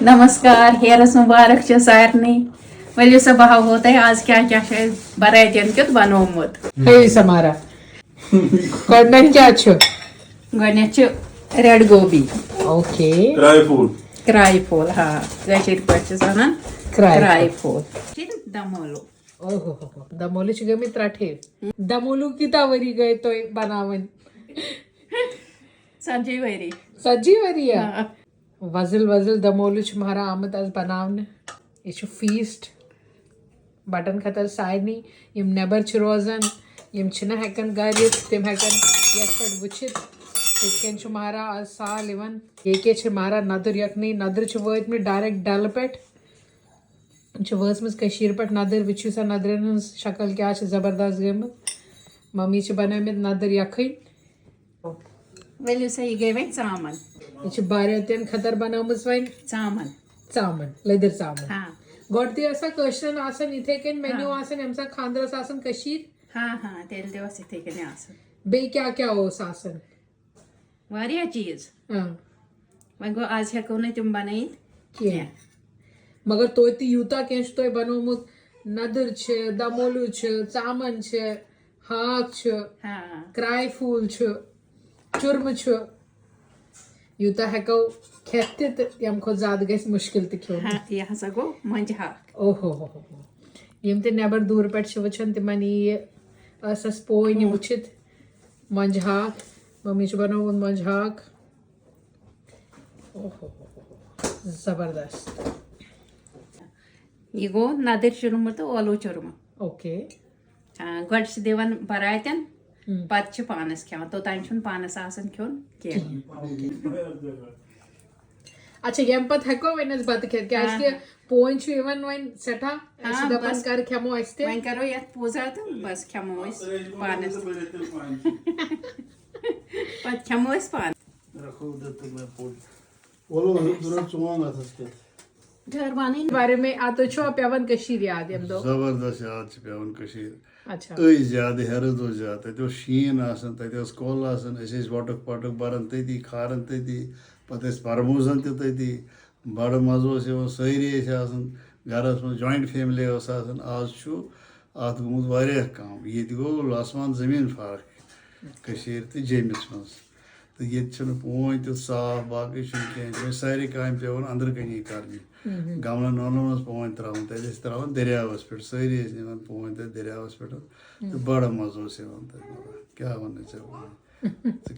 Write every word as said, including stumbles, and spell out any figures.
نمسکار، Harris مبارک چھِ سارنٕے۔ ؤلِو سا، بہٕ ہاوہو تۄہہِ آز کیٛاہ کیٛاہ چھُ اَسہِ براتین کیُتھ بنوومُت۔ ہے سمارا، گۄڈٕنیتھ کیٛاہ چھُ؟ گۄڈٕنیتھ چھُ ریڈ گوبی، اوکے، کرٛاے پھوٗل۔ کرٛاے پھوٗل، ہا، کٲشِر پٲٹھۍ چھِس وَنان کرٛاے کرٛاے پھوٗل۔ چھِ دمولو۔ اوہو، دمولہِ چھِ گٔمٕتۍ ترٛٹھے۔ دمولو کۭتیاہ ؤری گٔے تۄہہِ بناوٕنۍ؟ ژتجی ؤری۔ ژتجی ؤری یا؟ آ۔ وۄزٕلۍ وۄزٕلۍ دمولہِ چھِ مہرا آمٕتۍ از بناونہٕ۔ یہِ چھُ فیسٹ بٹن خٲطرٕ سارنٕے۔ یِم نٮ۪بر چھِ روزان، یِم چھِنہٕ ہٮ۪کان گرِ یِتھ، تِم ہٮ۪کان یتھ پٮ۪ٹھ وٕچھِتھ۔ یِتھ کٔنۍ چھُ مہرا از سال یِوان۔ ییٚکیٛاہ چھِ مہرا ندٕر یکھنی، ندٕر چھِ وٲتمٕتۍ ڈایریکٹ ڈلہٕ پٮ۪ٹھ۔ چھِ وٲژمٕژ کٔشیٖرِ پٮ۪ٹھ ندٕر، وٕچھِو سا ندرٮ۪ن ہٕنٛز شکل کیٛاہ چھِ زبردست گٔمٕژ۔ ممی چھِ بنٲومٕتۍ ندٕر یکھٕنۍ۔ ؤلِو سا، یہِ گٔے وۄنۍ ژامَن۔ یہِ چھِ باراتین خٲطرٕ بنٲومٕژ وۄنۍ ژامَن۔ ژامَن، لیٚدٕر ژامَن۔ ہاں۔ گۄڈٕ تہِ ٲسا کٲشرٮ۪ن آسان یِتھے کٔنۍ مینیو ہاں۔ آسان، ییٚمہِ ساتہٕ خانٛدرس آسان کٔشیٖرِ؟ ہاں ہاں، تیٚلہِ تہِ اوس یِتھے کٔنۍ آسان۔ بیٚیہِ کیٛاہ کیٛاہ اوس آسان؟ واریاہ چیٖز۔ اۭں، وۄنۍ گوٚو، آز ہٮ۪کو نہٕ تِم بنٲیِتھ کینٛہہ۔ مگر توتہِ تہِ یوٗتاہ کینٛہہ چھُ تۄہہِ بنوومُت، ندٕر چھِ، دمولو چھِ، ژامَن چھِ، ہاکھ چھُ، ہاں۔ کرٛاے پھوٗل چھُ، چُرمہٕ چھُ، یوٗتاہ ہٮ۪کو کھٮ۪تھ تہِ تہٕ ییٚمہِ کھۄتہٕ زیادٕ گژھِ مُشکِل تہِ کھیوٚن۔ ہاں، یہِ ہسا گوٚو مۄنجہِ ہاکھ۔ اوہو ہو ہو ہو۔ یِم تہِ نٮ۪بر دوٗرِ پٮ۪ٹھ چھِ وٕچھان، تِمن یی یہِ ٲسس پوے یہِ وٕچھِتھ۔ مۄنجہِ ہاکھ، ممی چھُ بنوومُت مۄنجہِ ہاکھ۔ اوہو ہو ہو ہو۔ زبردست۔ یہِ گوٚو ندٕر چُرمہٕ تہٕ ٲلوٕ چُرمہٕ۔ اوکے۔ آ، گۄڈٕ چھِ دِوان بَراتٮ۪ن، ہم۔ پَتہٕ چھِ پانَس کھٮ۪وان، توٚتام چھُنہٕ پانَس آسان کھیوٚن کینٛہہ۔ اچھا، ییٚمہِ پتہٕ ہٮ۪کو وۄنۍ أسۍ بَتہٕ کھٮ۪تھ، کیازِ کہِ آ۔ پوٗنۍ چھُ یِوان وۄنۍ سٮ۪ٹھاہ، أسۍ چھِ آ، دَپان بَس۔ کر کھٮ۪مو أسۍ تہِ۔ وۄنۍ کَرو یَتھ پوٗزا تہٕ بَس کھٮ۪مو أسۍ پانَس۔ پَتہٕ کھٮ۪مو أسۍ پانہٕ۔ رکھو دتہٕ مےٚ پوٚٹ۔ وَلہٕ وَلہٕ ضروٗرت ژون اَتھَس کٮ۪تھ۔ ٹھٔہر بَنٕنۍ۔ بارے میں آ، تُہۍ چھُوا پٮ۪وان کٔشیٖر یاد ییٚمہِ دۄہ؟ زبردست یاد چھِ پٮ۪وان کٔشیٖر۔ اچھا۔ أزۍ زیادٕ، ہیٚرَس دۄہ زیادٕ۔ تَتہِ اوس شیٖن آسان، تَتہِ ٲس کۄل آسان، أسۍ ٲسۍ وۄٹُکھ پۄٹُکھ بَران تٔتی، کھاران تٔتی، پَتہٕ ٲسۍ پَرموزان تہِ تٔتی۔ بَڑٕ مَزٕ اوس یِوان، سٲری ٲسۍ آسان گَرَس منٛز، جویِنٛٹ فیملی ٲس آسان۔ آز چھُ اَتھ گوٚمُت واریاہ کَم۔ ییٚتہِ گوٚو آسمان زٔمیٖن فرق کٔشیٖرِ تہٕ جیٚمِس منٛز۔ تہٕ ییٚتہِ چھِنہٕ پوٗنۍ تیُتھ صاف، باقٕے چھُنہٕ کینٛہہ، یِم ٲسۍ سارے کامہِ پٮ۪وان أنٛدرٕ کَنی کَرنہِ۔ گملن وملن منٛز پوٗنۍ ترٛاوُن، تَتہِ ٲسۍ ترٛاوان دٔریاوَس پٮ۪ٹھ، سٲری ٲسۍ نِوان پوٗنۍ تَتہِ دٔریاوَس پٮ۪ٹھ تہٕ بَڑٕ مَزٕ اوس یِوان تَتہِ، مطلب، کیٛاہ وَنہٕ ژےٚ وۄنۍ؟ ژٕ